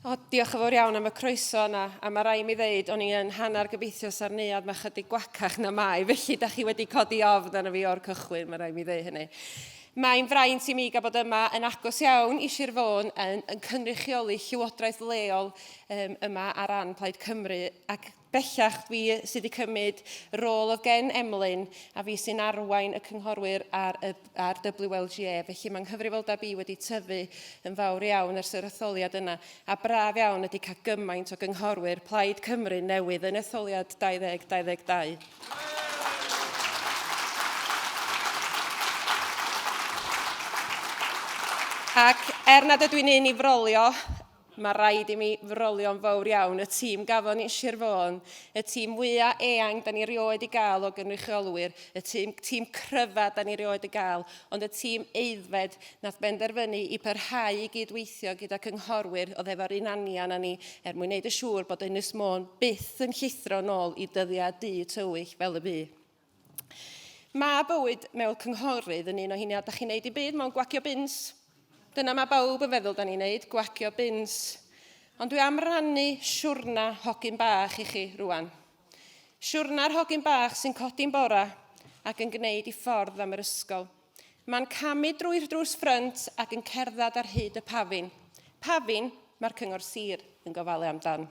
O, diolch yn fawr iawn am y croeso yna, a mae rai mi ddeud, o'n i yn hanner gobeithio sa'r neuadd mae chydig gwacach na mai, felly da chi wedi codi ofn arno fi o'r cychwyn, mae rai mi ddeud hynny. Mae'n fraint i mi gael bod yma yn agos iawn i Sir Fôn yn, yn cynrychioli llywodraeth leol um, yma ar ran Plaid Cymru ac Bellach fi sydd wedi cymryd rôl oedd gen Emlyn a fi sy'n arwain y cynghorwyr ar, y, ar WLGA, felly mae nghyfrifoldeb i wedi tyfu yn fawr iawn ers yr etholiad yna, a braf iawn ydy cael gymaint o gynghorwyr Plaid Cymru newydd yn etholiad 2022. Ac er nad ydw i'n un i frolio, Mae rhaid i mi frolio'n fawr iawn y tîm gafon ni yn Sir Fôn, y tîm mwya eang da ni rioed i gael o gynrychiolwyr, y tîm, tîm cryfa da ni rioed i gael, ond y tîm aeddfed nath benderfynu i parhau i gyd-weithio gyda cynghorwyr oedd efo'r un anian â ni er mwyn neud yn siŵr bod Ynys Môn byth yn llithro nôl i dyddiau du tywyll fel y bu. Mae bywyd mewn cynghorydd yn un o hynny, a da chi'n neud i byd mewn gwagio bins. Dyna mae bawb yn feddwl da ni'n neud, gwagio bins. Ond dwi am rannu siwrna hogyn bach i chi rwan. Siwrna'r hogyn bach sy'n codi'n bora ac yn gwneud i ffordd am yr ysgol. Mae'n camu drwy'r drws ffrynt ac yn cerdded ar hyd y pafin. Pafin mae'r Cyngor Sir yn gofalu amdan.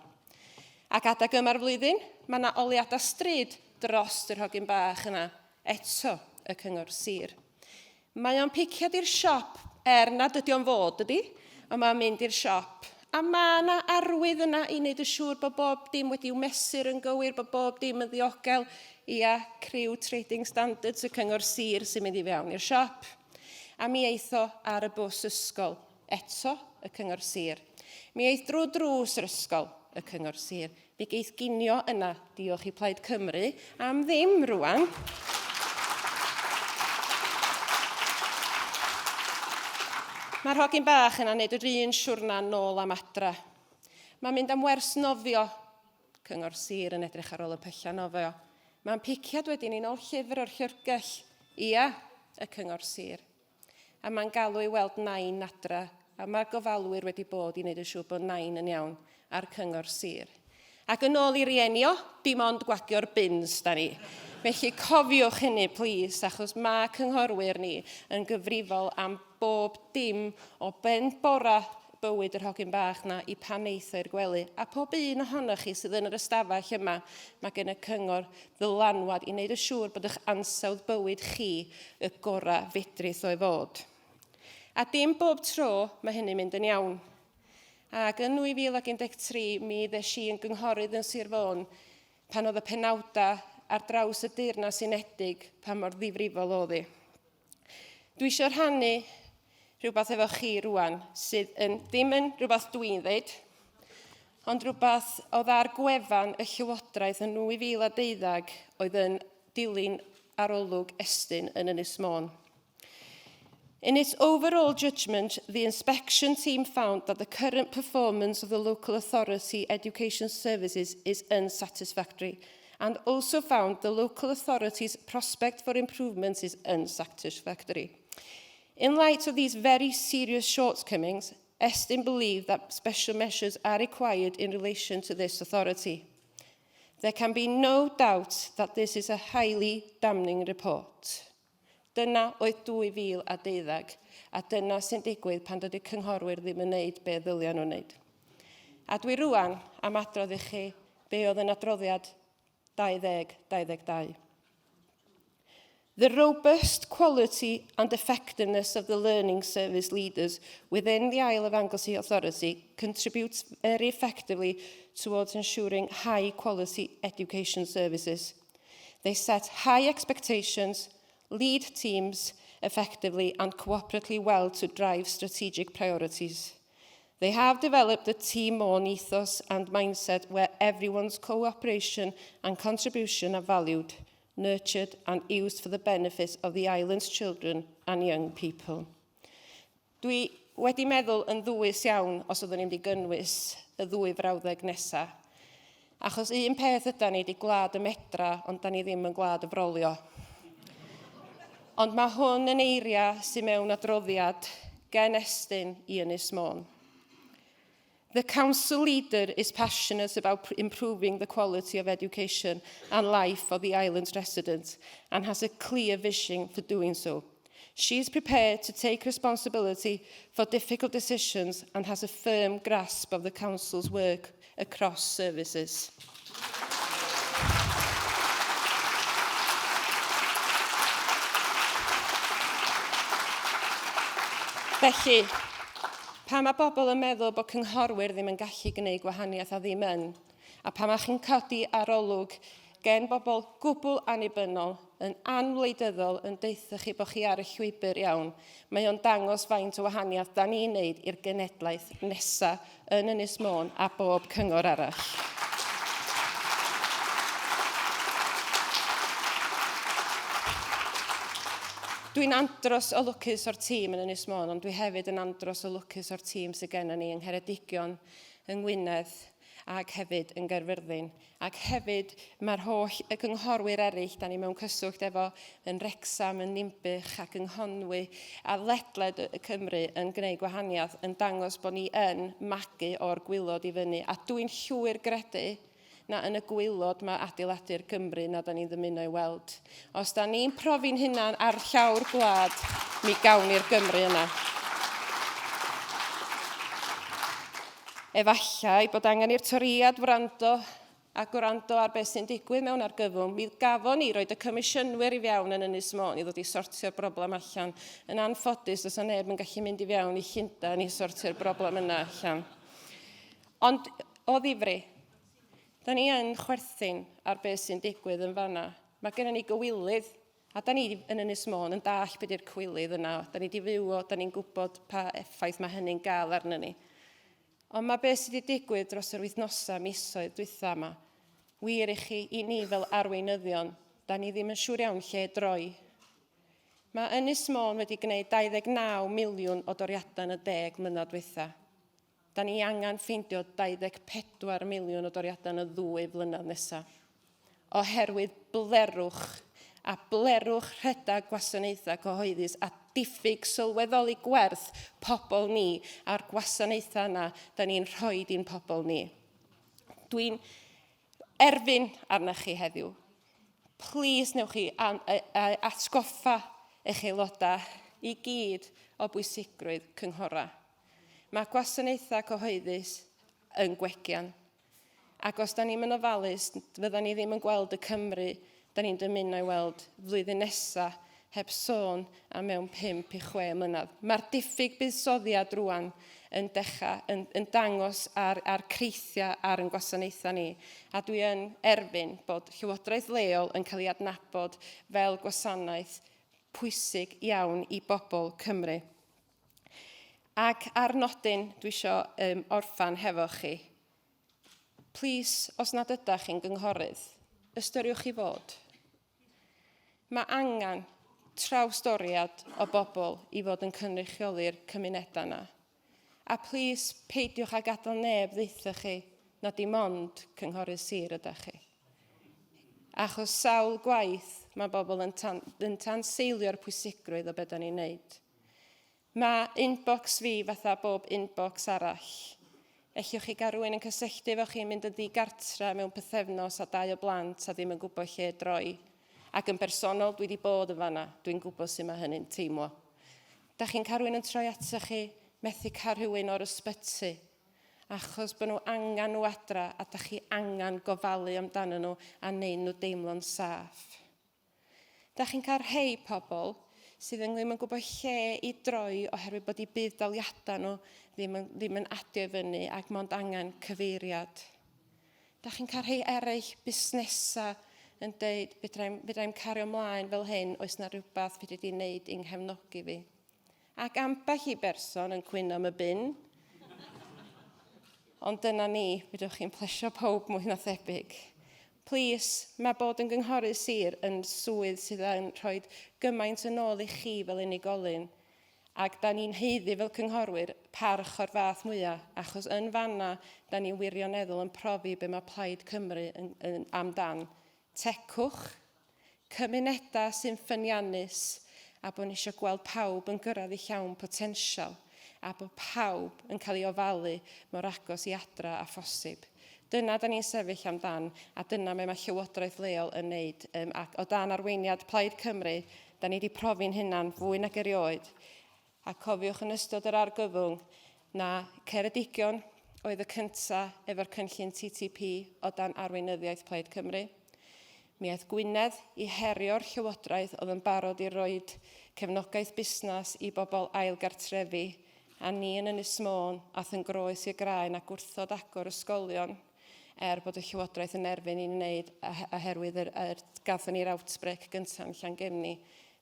Ac adeg yma'r flwyddyn, mae yna oliadau stryd dros yr hogyn bach yna, eto y cyngor sir. Mae o'n piciad i'r siop, er nad ydy o'n fod, dydy, ond mae'n mynd i'r siop. A mae yna arwydd yna i wneud yn siŵr bod bob dim wedi'w mesur yn gywir, bod bob dim yn ddiogel. Ia, criw Trading Standards y cyngor sir sy'n mynd i fewn i'r siop. A mi eith o ar y bws ysgol. Eto, y Cyngor Sir. Mi eith drwy drws yr ysgol, y Cyngor Sir. Mi geith ginio yna, diolch i Plaid Cymru, am ddim rwan. Mae'r hogyn bach yna'n neud yr un siwrna nôl am adra. Mae'n mynd am wers nofio. Cyngor Sir yn edrych ar ôl y pyllau nofio. Mae'n piciad wedyn i nôl llyfr o'r llyfrgell. Ia, y Cyngor Sir. A mae'n galw i weld Nain adra, a mae'r gofalwyr wedi bod i wneud yn siŵr bod Nain yn iawn, a'r cyngor sir. Ac yn ôl i rieni o, dim ond gwagio'r bins da ni. Felly cofiwch hynny, plîs, achos mae cynghorwyr ni yn gyfrifol am bob dim o ben bora bywyd yr hogyn bach 'na i pan eith o i'r gwely. A pob un ohonoch chi sydd yn yr ystafell yma, mae gen y cyngor ddylanwad i wneud yn siŵr bod eich ansawdd bywyd chi y gorau fedrith o'i fod. A dim bob tro mae hynny'n mynd yn iawn. Ac yn 2013 mi ddes i yn gynghorydd yn Sir Fôn pan oedd y penawdau ar draws y Deyrnas Unedig pa mor ddifrifol oedd hi. Dwi eisiau rhannu rhywbeth efo chi rwan sydd yn, ddim yn rhywbeth dwi'n ddeud, ond rhywbeth oedd ar gwefan y Llywodraeth yn 2012 oedd yn dilyn arolwg Estyn yn Ynys Môn. In its overall judgment, the inspection team found that the current performance of the local authority education services is unsatisfactory and also found the local authority's prospect for improvements is unsatisfactory. In light of these very serious shortcomings, Estyn believe that special measures are required in relation to this authority. There can be no doubt that this is a highly damning report. Dyna oedd 2012, a dyna sy'n digwydd pan dydy cynghorwyr ddim yn neud be ddylia nhw wneud. A dwi rwan am adrodd i chi be oedd yn adroddiad 2022. The robust quality and effectiveness of the learning service leaders within the Isle of Anglesey Authority contributes very effectively towards ensuring high quality education services. They set high expectations, lead teams effectively and cooperatively well to drive strategic priorities. They have developed a team on ethos and mindset where everyone's cooperation and contribution are valued, nurtured and used for the benefit of the island's children and young people. Dwi wedi meddwl yn ddwys iawn os oeddwn i'n mynd i gynnwys y ddwy frawddeg nesa. Achos un peth yda ni 'di gwlad y medra, ond da ni ddim yn gwlad y frolio. Ond mae hwn yn eiriau sydd mewn adroddiad gen Estyn i Ynys Môn. The council leader is passionate about improving the quality of education and life for the island's residents and has a clear vision for doing so. She is prepared to take responsibility for difficult decisions and has a firm grasp of the council's work across services. Felly, pan mae bobl yn meddwl bod cynghorwyr ddim yn gallu gwneud gwahaniaeth a ddim yn, a pan mae chi'n codi arolwg gen bobl gwbl annibynnol, yn anwleidyddol, yn deutha chi bod chi ar y llwybr iawn, mae o'n dangos faint o wahaniaeth da ni'n neud i'r genedlaeth nesa yn Ynys Môn a bob cyngor arall. Dwi'n andros o lwcus o'r tîm yn Ynys Môn, ond dwi hefyd yn andros o lwcus o'r tîm sydd gennym ni yng Ngheredigion, yng Ngwynedd ac hefyd yn Gaerfyrddin. Ac hefyd mae'r holl y gynghorwyr eraill da ni mewn cyswllt efo yn Wrecsam, yn Ninbych ac yng Nghonwy a ledled y Cymru yn gwneud gwahaniaeth, yn dangos bod ni yn magu o'r gwylod i fyny. A dwi'n llwyr gredu na yn y gwylod mae adeiladu'r Gymru na da ni'n ddymuno ei weld. Os da ni'n profi'n hunan ar llawr gwlad, mi gawn ni'r Gymru yna. Efallai bod angen i'r Torïaid wrando a gwrando ar beth sy'n digwydd mewn argyfwng. Mi gafon ni roed y comisiynwyr i fewn yn Ynys Môn i ddod i sortio'r broblem allan. Yn anffodus, does 'na neb yn gallu mynd i fewn i Llundain i sortio'r broblem yna allan. Ond o ddifri, da ni yn chwerthin ar beth sy'n digwydd yn fanna. Mae gennym ni gywilydd A da ni yn Ynys Môn yn dallt be di'r cwilydd yna. Da ni di fyw o, da ni'n gwybod pa effaith mae hynny'n gael arno ni. Ond mae beth sydd wedi digwydd dros yr wythnosau, misoedd dwytha yma, wir i chi, i ni fel arweinyddion, da ni ddim yn siŵr iawn lle droi. Mae Ynys Môn wedi gwneud 29 miliwn o doriadau yn y deg mlynedd dwytha. Da ni angen ffeindio 24 miliwn o doriadau yn y ddwy flynedd nesaf. Oherwydd blerwch, a blerwch rhedeg gwasanaethau cyhoeddus a diffyg sylweddoli gwerth pobl ni a'r gwasanaethau yna da ni'n rhoi i'n pobl ni. Dwi'n erfyn arna chi heddiw. Plîs newch chi atgoffa eich aelodau i gyd o bwysigrwydd cynghorau. Mae gwasanaethau cyhoeddus yn gwegian. Ac os da ni'm yn ofalus, fydda ni ddim yn gweld y Cymru da ni'n dymuno ei weld flwyddyn nesa, heb sôn am mewn 5 i 6 mlynedd. Mae'r diffyg buddsoddiad rwan yn dechrau, yn, yn dangos ar, ar creithiau ar yn gwasanaethau ni. A dwi yn erfyn bod llywodraeth leol yn cael ei adnabod fel gwasanaeth pwysig iawn i bobl Cymru. Ac ar nodyn, dwi isio um, orffan hefo chi. Plîs, os nad ydach chi'n gynghorydd, ystyriwch chi fod. Mae angen trawsdoriad o bobl i fod yn cynrychioli'r cymunedau yna. A plîs, peidiwch â gadael neb ddeutha chi na dim ond cynghorydd sir ydach chi. Achos sawl gwaith mae bobl yn, tan, yn tanseilio'r pwysigrwydd o beth da ni'n neud. Mae inbox fi fatha bob inbox arall. Ellwch chi gael rhywun yn cysylltu efo chi yn mynd yn ddigartre mewn pythefnos a dau o blant a ddim yn gwybod lle droi. Ac yn bersonol, dwi wedi bod yn fanna. Dwi'n gwybod sut mae hynny'n teimlo. Da chi'n cael rhywun yn troi ato chi, methu cael rhywun o'r ysbyty, achos bod nhw angen nhw adra a da chi angen gofalu amdanyn nhw a neud nhw deimlo'n saff. Da chi'n cael rhei pobl sydd yn ddim yn gwybod lle i droi oherwydd bod eu budd-daliadau nhw ddim yn, ddim yn adio i fyny ac mond angen cyfeiriad. Da chi'n cael rhei eraill busnesau yn deud, fedra i'm, fedra i'm cario ymlaen fel hyn, oes na rhywbeth fedri di wneud i'n nghefnogi fi. Ac ambell i berson yn cwyno am y bin. Ond dyna ni, fedrwch chi'n plesio pawb mwy na thebyg. Plîs, mae bod yn gynghorydd sir yn swydd sydd yn rhoi gymaint yn ôl i chi fel unigolyn, ac da ni'n haeddu fel cynghorwyr parch o'r fath mwyaf, achos yn fanna da ni wirioneddol yn profi be mae Plaid Cymru yn, yn, amdan. Tecwch, cymunedau sy'n ffyniannus a bod ni eisiau gweld pawb yn gyrraedd eu llawn potensial. a bod pawb yn cael ei ofalu mor agos i adra â phosib. Dyna da ni'n sefyll amdan, a dyna mae mae llywodraeth leol yn neud. Um, ac o dan arweiniad Plaid Cymru, da ni wedi profi'n hunan fwy nag erioed. A cofiwch yn ystod yr argyfwng na Ceredigion oedd y cynta efo'r cynllun TTP o dan arweinyddiaeth Plaid Cymru. Mi aeth Gwynedd i herio'r llywodraeth oedd yn barod i roid cefnogaeth busnes i bobl ail gartrefi a ni yn Ynys Môn ath yn groes i'r graen a gwrthod agor ysgolion er bod y llywodraeth yn erfyn i ni wneud oherwydd yr, yr gathon ni'r outbreak gyntaf yn Llangefni.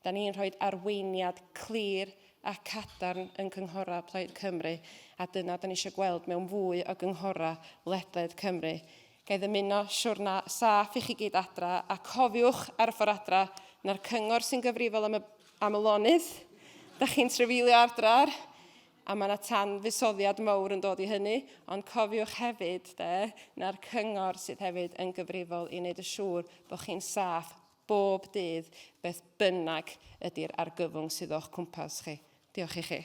Da ni'n rhoi arweiniad clir a cadarn yn cynghorau Plaid Cymru a dyna da ni eisiau gweld mewn fwy o gynghorau ledled Cymru. Ga i ddymuno siwrna saff i chi gyd adra a cofiwch ar y ffordd adra na'r cyngor sy'n gyfrifol am y, am y lonydd da chi'n trefeilio adra ar, a mae yna tan fusoddiad mawr yn dod i hynny, ond cofiwch hefyd de, na'r cyngor sydd hefyd yn gyfrifol i wneud y siŵr bod chi'n saff bob dydd, beth bynnag ydy'r argyfwng sydd o'ch cwmpas chi. Diolch i chi.